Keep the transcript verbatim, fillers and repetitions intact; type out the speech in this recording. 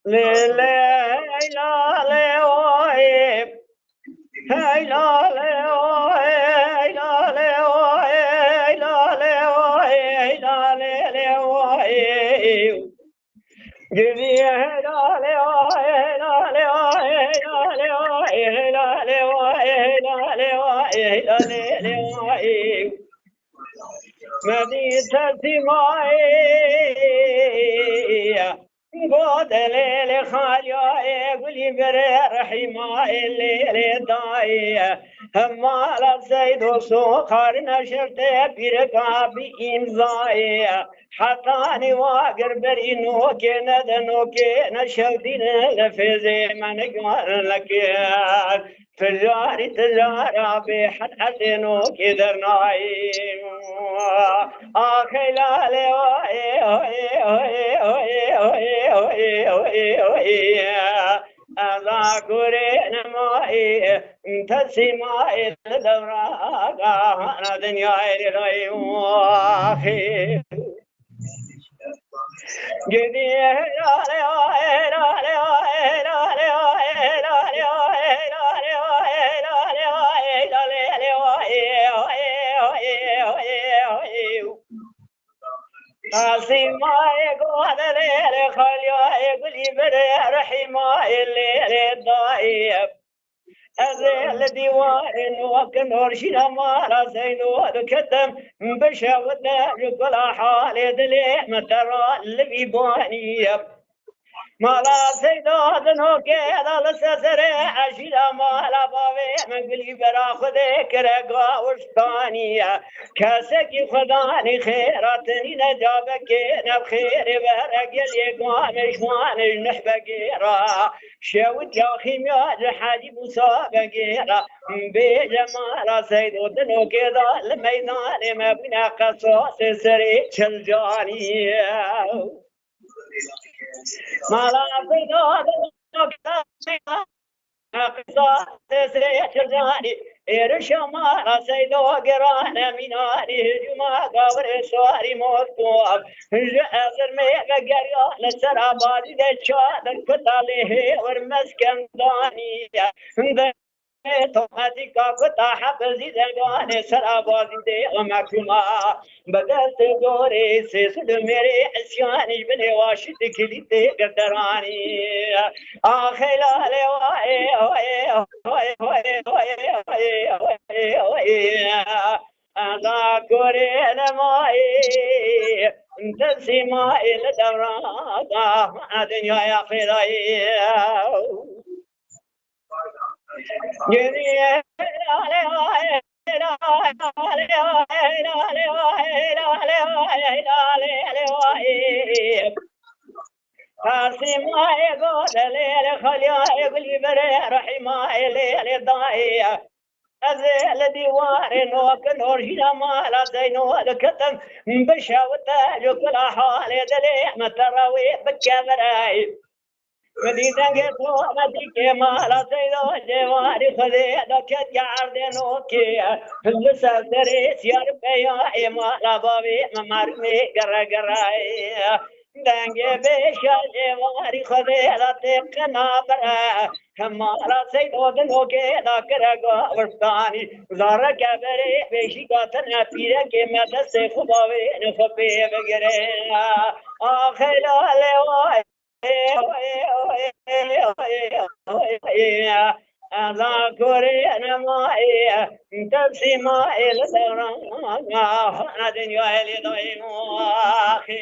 Lê lê hey la lê o ê. Hey la lê o ê, hey la lê o ê, hey la lê o ê, hey la lê lê o ê. Gidî hey la lê o ê, hey la lê o ê, hey la lê o ê, hey la lê o ê, hey la lê o ê, hey la lê lê o ê. Medî tesîmayê. Godelê lê xalya ê gulî birê rehîma ê lê lê dayê. Hema la seydo soxar neşirte pîreka bi îmzayê. Hetanî wa gir berî nokê nede nokê neşewdîne lefêzê me nigar lekir. Ticarî ticara bê hed erdê nokê dernayê. Axê lalê oyê, oyê, oyê, oyê. Eza kurê nemayê, tesîmayê li dewra gahana dinyayê rayê axê. Tasîmayê godelê xaliyayê gulî birê rehîmayê lê lê dayê. Ez ê li dîwarên wek norşîna mala Seydo diketim, bişewite ji kula halê dilê min te ra li vî banî ye. Mala Seydo di nokê de li seserê eşîra mala bavê min gulî bera Xwedê kire gawiştanî ye. Kesekî Xwedanî xêra tenî ne cabekê ne bi xêrê were gelê gamê ji wan ji nehbegê ra. Şewit ya xîmya ji Hecî Mûsa Begê re bêje mala Seydo di nokê de li meydanê me bûne qesasê serê Çilcanî. Mala Seydo di nokê de qesasê serê Çilcanî. Êrişa mala Seydo girane mînanî, hicûma gawirê şarî Moskov. Ji Ezirmê vegeriya li ser Abazî de çadir kuta lê hêwir meskendanî. Dê tomatika kuta hebizî de ganê ser Abazî de ame kuma. Bi destê dorê sê sed û mêrê isyanî ji binê wa şitî kilîtê girderanî. Axê lalê wayê, wayê, wayê, wayê, wayê, wayê, wayê, wayê. Eza kurê nemayê, tesîmayê li dewra da, dinyaya xêdayê. Geriye, Tasîmayê godelê, xaliyayê gulî berê, rehîmayê lê lê dayê. Ez ê li dîwarê nokin orjîna mala Zeyno diketim, bişewite ji kula halê dilê min te re wê bike virayê. Min dî dengê to, me dîkê mala Zeyno, cêwarî Xwedê de ketiye erdê nokê. Li ser serê siyar peya ê mala bavê min mermê gere gerayê. Dengê bêşa cêwarî Xwedê de tê qina bire. Hemala Seydo di nokê de kire gavurtanî. Zareke berê bêşîka tine pîrekê me destê xwe bavê xwe pê bigire. Axê lalê wayê, wayê, wayê, wayê, wayê, wayê. Eza kurê nemayê, tesîmayê li dewran, hana dinyayê lê dayê axê.